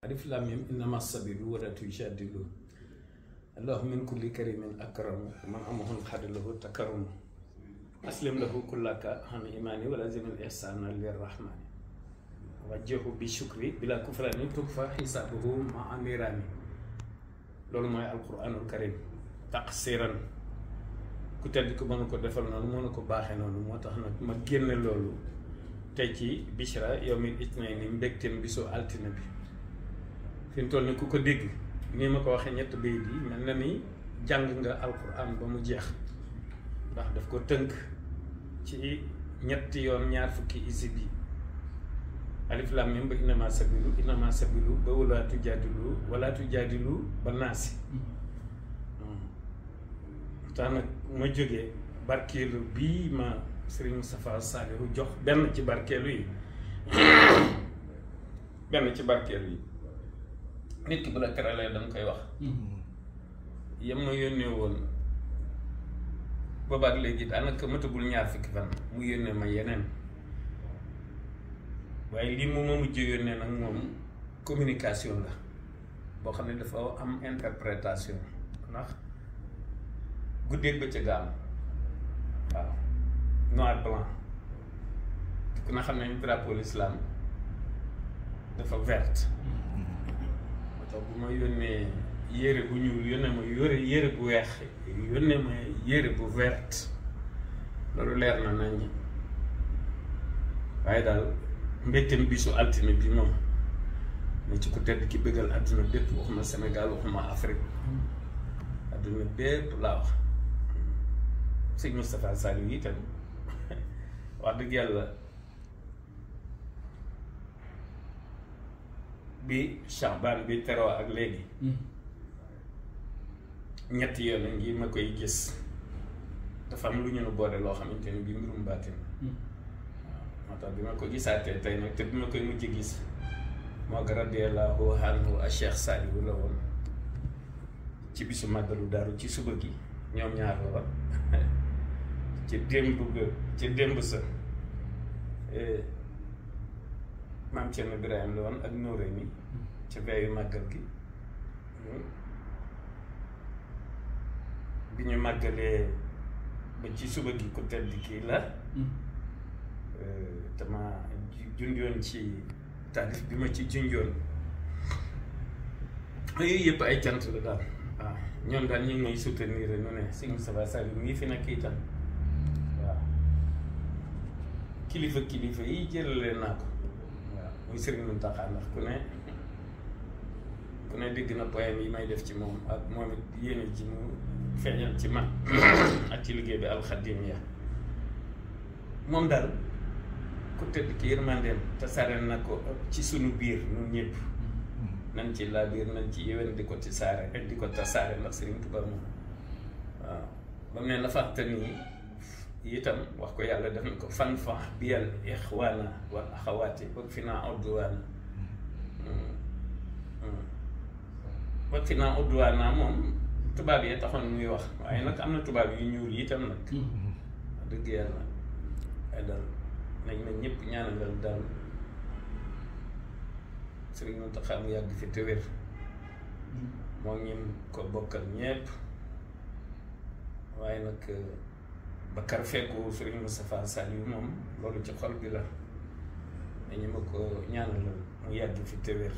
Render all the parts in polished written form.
alif lam mim innama sabilu wala tujadilu allahu min kulli karimin akramu man amahun xadilahu takaramu aslim lahu kullaka han imani wala zimil ihsana lirrahmani wajjahu bi shukri bila kufrani tukfa hisabuhu ma amirani loolu mooy alquranul karim taqsiran ku tedd ko mën ko defal noonu moo na ko baaxee noonu moo tax nag ma génne loolu tey ci Bichra yawmil ithnayni mbégteem bisu altine bi fi mu toll ni ku ko dégg nii ma ko waxee ñett bayit yi mel na ni jàng nga alquran ba mu jeex ndax daf ko tënk ci ñetti yoon ñaar fukki isib yi alif lam mim ba innama sabilu ba wala tujadilu ba naasi tax nag ma jógee barkeelu bii ma Serigne Moustapha Saliou jox benn ci barkeelu yi nit ki bu la teralee danga koy wax yam ma yónnee woon boobaak léegi daanaka matagul ñaar fukki fan mu yónnee ma yeneen waaye lii moom ma mujj yónnee nag moom communication la boo xam ne dafa am interprétation ndax guddeeg bëccëg am waaw noir blanc ku na xam ne drapeau l'islam dafa verte bu ma yónnee yére bu ñuul yónnee ma yére bu weex yónnee ma yére bu verte loolu leer na nañ waaye daal mbégteem bisu altine bi moom ne ci ku tedd ki bëggal adduna bépp waxuma Sénégal waxuma Afrique adduna bépp laa wax sëñ Moustapha Saliou itam wax dëgg yàlla bi Chaban bi teroo ak léegi ñetti yoon ngi ma koy gis dafa am lu ñu nu boole loo xamante ni bi mbirum baatin waaw moo tax bi ma ko gisaatee tey nag te bi ma koy mujj gis moo radiyallahu anhu a Cheikh Saliou la woon ci bisu màggalu daaru ci suba gi ñoom ñaar la woon ci démb sa maam Thierno Ibrahima la woon ak Nooré mi ca veeyu màggal gi bi ñu màggalee ba ci suba gi ku tedd kii la dama junjoon ci taalif bi ma ci junjoon yooyu yëpp ay cant la daal waaw ñoom daal ñu ngi may soutenir nu ne Serigne Moustapha Saliou mii fi nekk itam waaw kilifa yi jëlale naa ko muy Serigne Mountakha ndax ku ne dégg na poème yi may def ci moom ak moom it yéene ji mu feeñal ci man ak ci liggéey bi alxadim ya moom daal ku tëdd ki yërmandeem tasaare na ko ci sunu biir ñun ñëpp nañ ci laa biir nañ ci yéwén di ko tasaare ndax Serigne Touba moom waaw ba mu ne la fàtte nii itam wax ko yàlla def na ko fan fa biyal ixwaana wal axawaati wag fi naa udwaana wag fi naa udwaana moom tubaab yi taxoon muy wax waaye nag am na tubaab yu ñuul itam nag wax dëgg yàlla ay dal nañ ma ñëpp ñaanal daal Serigne Mountakha mu yàgg fi te wér moo ñim ko bokkal ñëpp waaye nag Bakar fekku Serigne Moustapha Saliou moom loolu ci xol bi la dañu ma ko ñaanal mu yàgg fi te wér.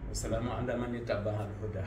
Wasalaamu ala man ittaba'a al-huda.